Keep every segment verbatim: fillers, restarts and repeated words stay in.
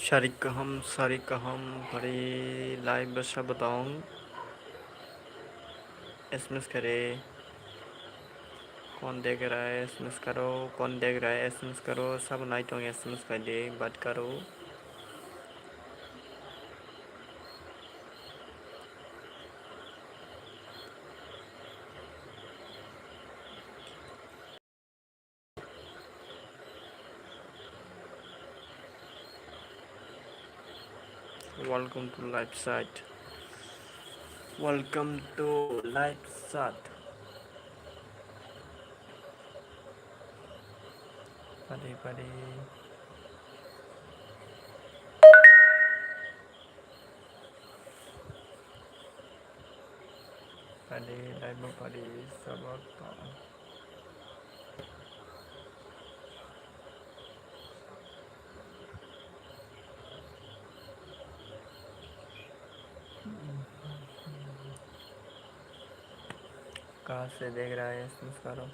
Sari kaham, sari kaham, pari live bwsa bwtong. S M S kare. Kon degra S M S karo, kon degra S M S karo, sabo naitong S M S kaide, bat karo. Welcome to live chat. Welcome to live chat. Pari, pari. Pari, live bo pari, sabak tong. कहाँ से देख रहा है इसमें सारो?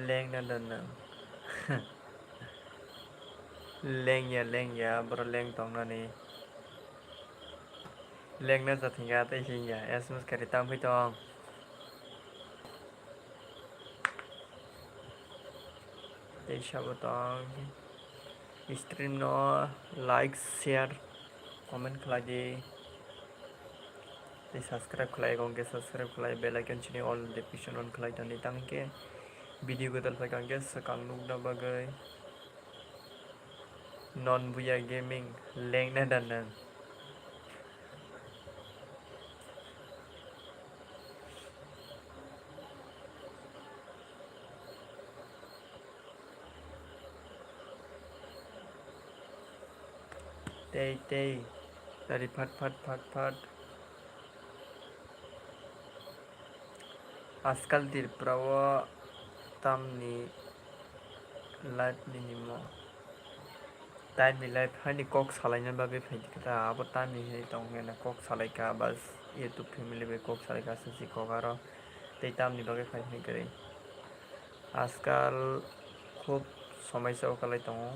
Lengna dan nang. Lengya, lengya, boro leng tongnani. Lengna jathingya tei hingya, S M S kari tangwi tong. Tei sabo tong. Stream no like, share, comment khlai di. Tei subscribe khlai, gong ke subscribe khlai, bell icon chini all notification on khlai toni tang ke video godal phai kang ke swkang nukna bagwi. Non Buya Gaming, lengna da nang. Tei, tei. Tari phat, phat, phat, phat. Ajkal Tripura o tamni live ni himo. Tamni live haini kok salaina bagwi phaikha ta, abo tamni hai tong hwnwi kok salaikha, bas YouTube family bai kok salaikha, aswk si kok aro tei tamni bagwi phai hwnwi kwrwi. Ajkal khub somaisa o kwlai tongo.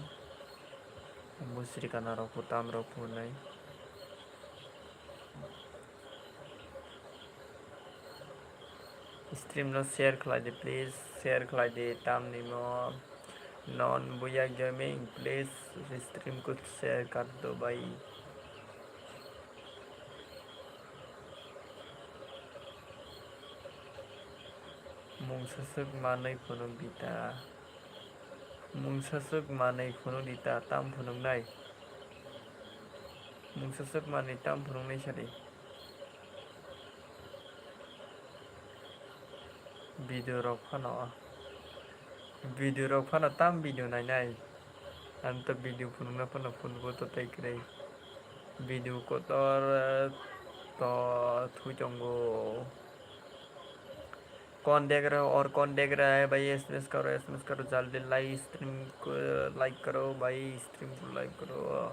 Musri kana rok bo tam rok bo hwnwi. Stream no share khlai di, please, share khlai di, tamni mo Non Buya Gaming, please, stream ko share kar do bhai. Mungsa swk manwi phunuk di ta. Mungsa swk manwi phunuk di ta, tam phunuknai. Mungsa swk manwi tam phunuknai sadi. Video rok phano, video rok phano tam video nainai. Ang to video phunukna phano phunukgo to tei kwrwi. Video kotor, eh, to thui tongo. Kon dek raha hai aur kon dek raha hai bhai, S M S karo, S M S karo, jaldi live stream ko like karo bhai, stream ko like karo,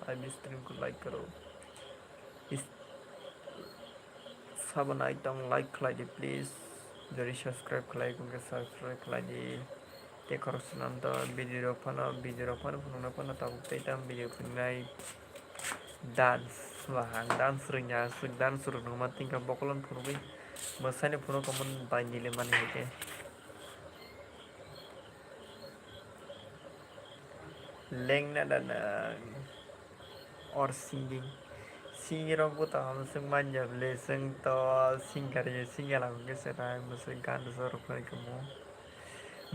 live stream ko like karo. Is-, sabo nai tong like khlai di please, jodi subscribe khlai khe subscribe khlai di. Tei khoroksa nang to video rok phano, video rok phano phunukna phano tabuk tei tam video phunuknai. Dance, wah, ang dance rwngya, aswk dance rwngma tingkha bokolon phunugwi mwsaino phunukha mon bai nile mani hai khe. Lengna da nang or singing. Singing rok bo tong swng manya bwle, swng to singer ye singya lang khe se nai mwswk gan rwchap rok phai khe mo.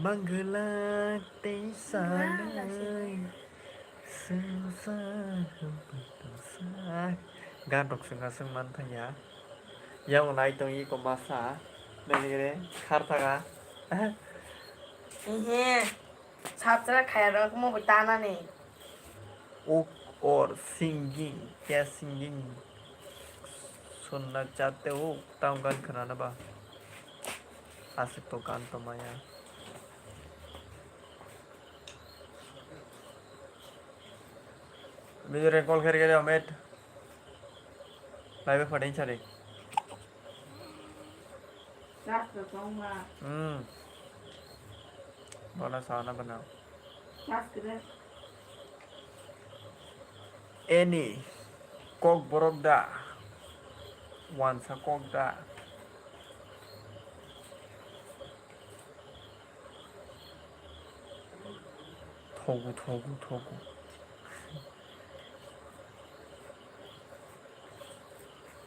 Mangwlak tei salai swngchar bwtwsa. Gan rok swngha swng man thangya. Yang nai tong iko masa. Nai nai khar thaga. Ehe. Subscribe khaya rok mo bo tanani. Uk or singing, kya singing. Sunna chate ho, tam gan khnana ba. Aswk to gan to maya. Video record khe rwgwi rw, mate. Live photo insari. Charge rok tongma. Hmm. Bono sana bana. Charge kre. Any kok borok da. Wansa kok da. Thogu, thogu, thogu.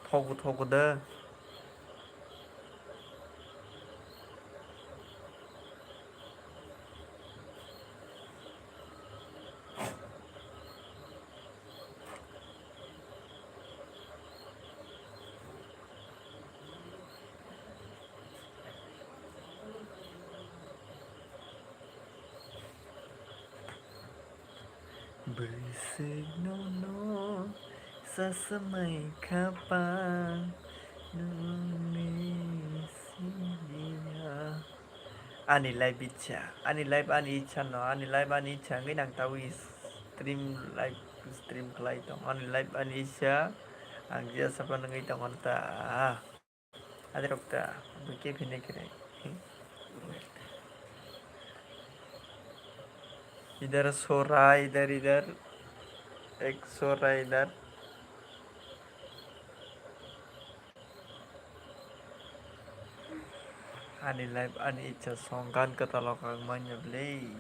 Thogu, thogu da. Bwswk nono chasmai khapang nungni siniya. Ani life ichha, ani life ani ichha no, ani life ani ichha wngwi nang tabwi stream live stream khlai tong, ani life ani ichha ang jesa phano wngwi tongo ta. Adirok ta, bwkhe phine kre. Idhar so raha, idhar, idhar, ek so raha, idhar. Ani life, ani ichha song, gan kwtal o kang manya bwle.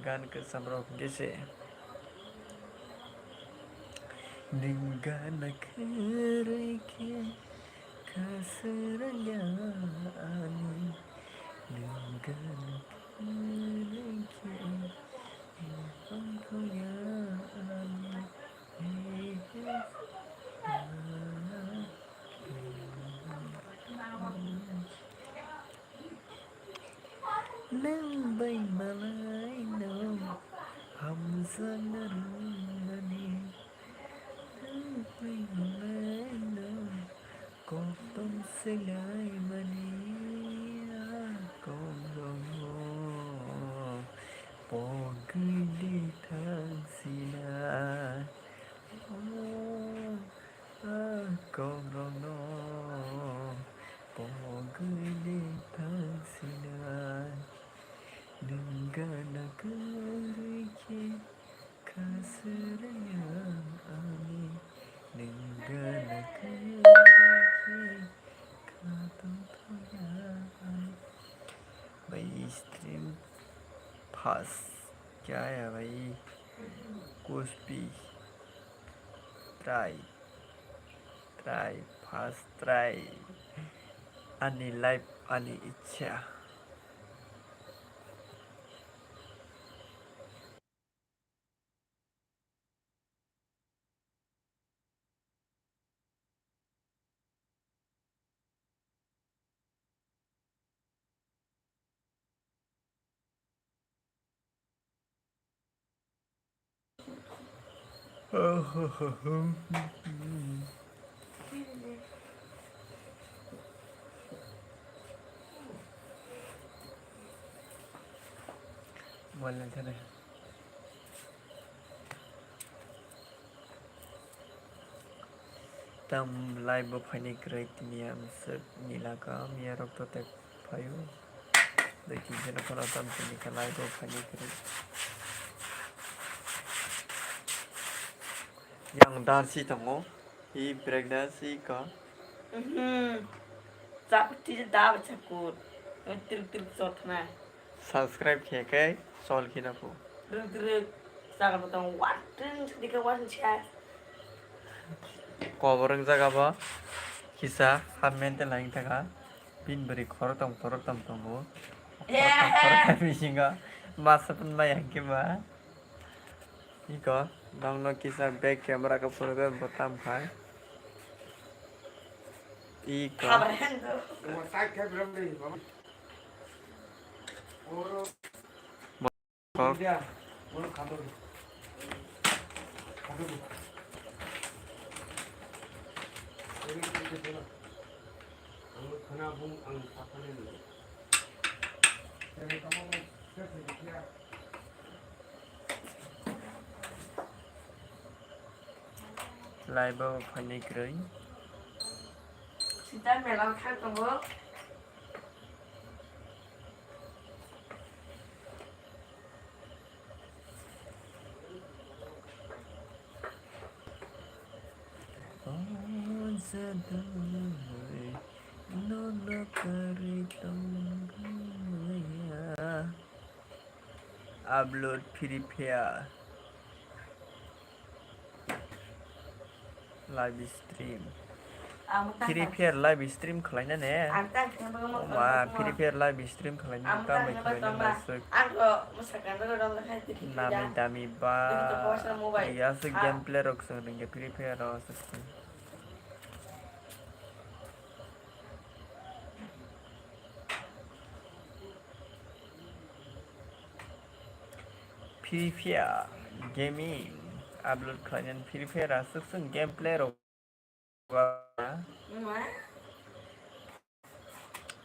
Gan kwcham rok hwnkhe se. Nwng gana kwrwi khe kha swrwngya ani. Nwng gana kwrwi khe tongthokya ani. Nwng bai malai no hamjakna rwmani, nwng bai malai no koktong swlai mani, a kokrokno pogwi di thang sina. O. A kokrokno pogwi di thang sinai, nwng gana kwrwi khe kha swrwngya ani, nwng gana kwrwi khe kha tongthokya ani. Bai stream pass kya ya bai? Kuspi try. Try, first try. Ani life, ani ichha. Mobile naithani. Tam live bo phaini kwrwi tini amswk nila ka miya rok to tek phaio. Dai tin jeno kheno tam tini ka live bo phaini kwrwi. Yang dan si tongo. I pregnancy ka. Mhm. Chapti da chakut. Trik trik chotna. Subscribe khe khe sol khina phu. Rwk rwk. Jaga bo tong wat tring dikhe wat cha. Koborong jaga bo kisa ha mental lang thaka. Bin bwrwi khoroktham khoroktham tongo. Eh. Khoroktham khoroktham bisingo masa pun maya hwnkhe ba. Iko nokno kisa back camera khe phunukhe bo tam khai. Iko. Khabar hendo. Kok. Live o phainai kwrwi. Sita mela thang tongo. Upload Free Fire. Live stream. Free Fire live stream khlaina ne? Oma, Free Fire live stream khlaina, tambai khlaina naisuk. Nami dami ba. Yasuk gameplay rok song ringke Free Fire rok song. Free Fire gaming upload khlainani Free Fire aswk swng gameplay rok.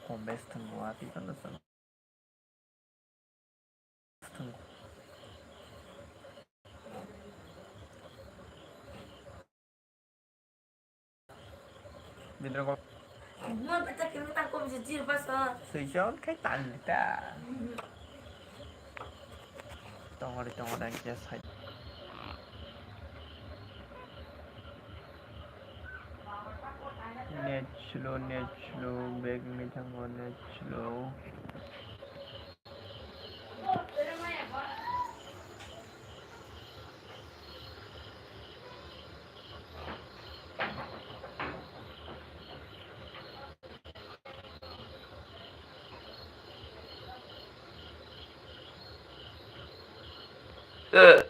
Kombes thwngmung atwi phano chwng. Bidra kok. Mo beta kiri ta kom je jir basa. Suijon khai tan ta. Tongori tongori ang khe sai. Net slow, net slow, back ni thango net slow. Eh,